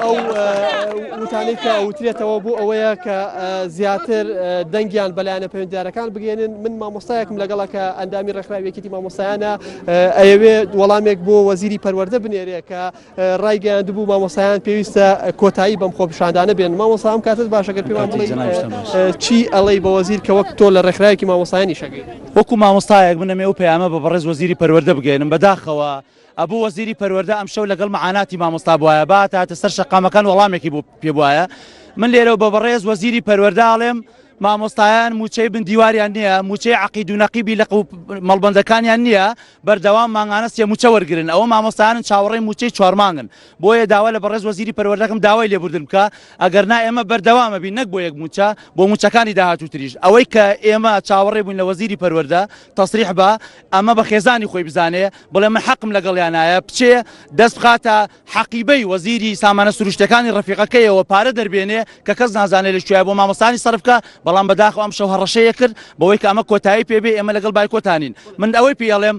ئەو وتانەی کە وترێتەوە بۆ ئەوەیە کە زیاتر دەنگیان بەلایەنە پەیوەندیدارەکان بگەێنن من مامۆستایەکم لەگەڵە کە ئەندامی ڕێکخراوی یەکێتی مامۆستایانە ئەیەوێ وەڵامێک بۆ وەزیری پەروەردە بنێرێ کە ڕایگەیاندبوو مامۆستایان پێویستە کۆتایی بەم خۆپیشاندانە بێن مامۆستا ئەم کاتت باشە گەر پێمان بڵێی چی ئەڵێی بە وەزیر کە وەک تۆ لە ڕێکخراوێکی مامۆستایانی شەگەی وەکو مامۆستایەک من ئەمێ ئەو پەیامە بە بەڕێز وەزیری پەروەردە بگەێنم بەداخەوە ئەبوو وەزیری پەروەردە ئەمشەو لەگەڵ مەعاناتی مامۆستا بوایە باتاتە سەر شەقامەکان وەڵامێکی بۆ پێ بوایە من لێرەوە بە بەڕێز وەزیری پەروەردە ئەڵێم مامۆستایان موچەی بن دیواریان نییە موچەی عەقید و نەقیبی لق و مەڵبەندەکانیان نییە بەردەوام مانگانە سێ موچە وەرگرن ئەوە مامۆستایانن چاوەڕێی موچەی چوارمانگن بۆیە داوا لە بەڕێز وەزیری پەروەردەکەم داوای لێبوردن بکە ئەگەر نا ئێمە بەردەوامە بین نەک بۆ یەک موچە بۆ موچەکانی داهاتووتریش ئەوەی کە ئێمە چاوەڕێ بووین لە وەزیری پەروەردە تەسریح بە ئەمە بە خێزانی خۆی بزانێ بڵێ من حەقم لەگەڵیانایە بچێ دەست بخاتە حەقیبەی وەزیری سامانە سروشتەکانی ڕەفیقەکەیەوە پارە دەربێنێ کە کەس نازانێ لە کوێیە بۆ مامۆستانی سەرف بکا بەڵام بەداخەوە ئەمشەو هەڕەشەیە کرد بەوەی کە ئەمە کۆتایی پێ بێ ئێمە لەگەڵ بایکۆتانین من ئەوەی پێ ئەڵێم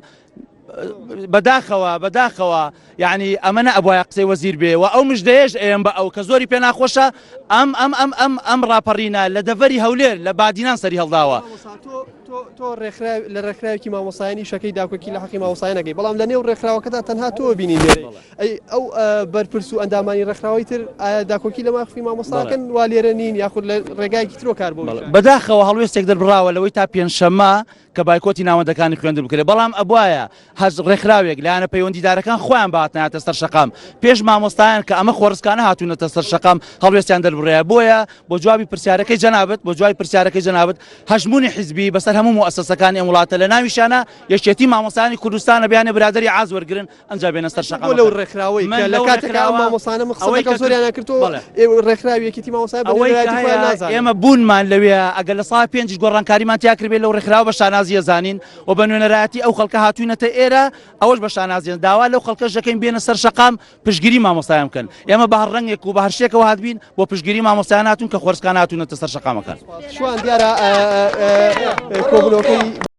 بەداخەوە بەداخەوە یعنی ئەمە نە ئەبواە قسەی وەزیر بێ و ئەو مژدەیەش ئێم بە ئەو کە زۆری پێ ناخۆشە ئەم ئەم ئەم ئەم ئەم ڕاپەڕینە لە دەڤەری هەولێر لە بادینان سەری هەڵداوە. تۆ ڕێکخراو لە ڕێکخراوێکی مامۆستایانی شەکەی داکۆکی لە حەقی مامۆستایان ئەکەی بەڵام لە نێو ڕێکخراوەکەدا تەنها تۆ بینی لێرەی ئەی ئەو بەرپرس و ئەندامانی ڕێکخراوەی تر ئایا داکۆکی لە مافی مامۆستاکەن وا لێرە نین یاخود لە ڕێگایەکی ترۆ کار بۆ بەداخەوە هەڵوێستێک دەربڕاوە لەوەی تا پێنجشەممە کە بایکۆتی ناوەندەکانی خوێندن بکرێت بەڵام ئەبوایە هەر ڕێکخراوێک لایەنە پەیوەندیدارەکان خۆیان بهاتنایەتە سەر شەقام پێش مامۆستایان کە ئەمە خۆڕسکانە هاتوونەتە سەر شەقام هەڵوێستیان دەربڕایە بۆیە بۆ جوابی پرسیارەکەی جەنابت بۆ جوابی پرسیارەکەی جەنابت هەژموونی حیزبی بەسەر هەموو موئەسەسەکانی ئەم وڵاتە لە ناویشیانە یەکێتی مامۆستایانی کوردستانە بیانێ برادەری عاز وەرگرن ئەنجا بێنە سەر شەقامەکان. بۆ لەو ڕێکخراوەی کە لە کاتێکا ئەم مامۆستانە من قسە دەکەم زۆریانیان کرد تۆ ڕێکخراوی یەکێتی مامۆستایان بە نوێنەرایەتی خۆیان نازانن. ئێمە بوونمان لەوێ ئەگەر لە سا پێنجیش گۆڕانکاریمان تیا کردبێ لەو ڕێکخراوە بە شانازی ئەزانین و بە نوێنەرایەتی ئەو خەڵکە هاتووینەتە ئێرە ئەوەش بە شانازی داوا لەو خەڵکەش دەکەین بێنە سەر شەقام پشتگیری مامۆستایان بکەن ئێمە بە هەر ڕەنگێک و بە هەر شتێکەوە هاتبین بۆ پشتگیری مامۆستایان هاتوون کە خۆرسکان هاتوونەتە سەر شەقامەکان. شوان دیارە کۆبوونەوەکەی.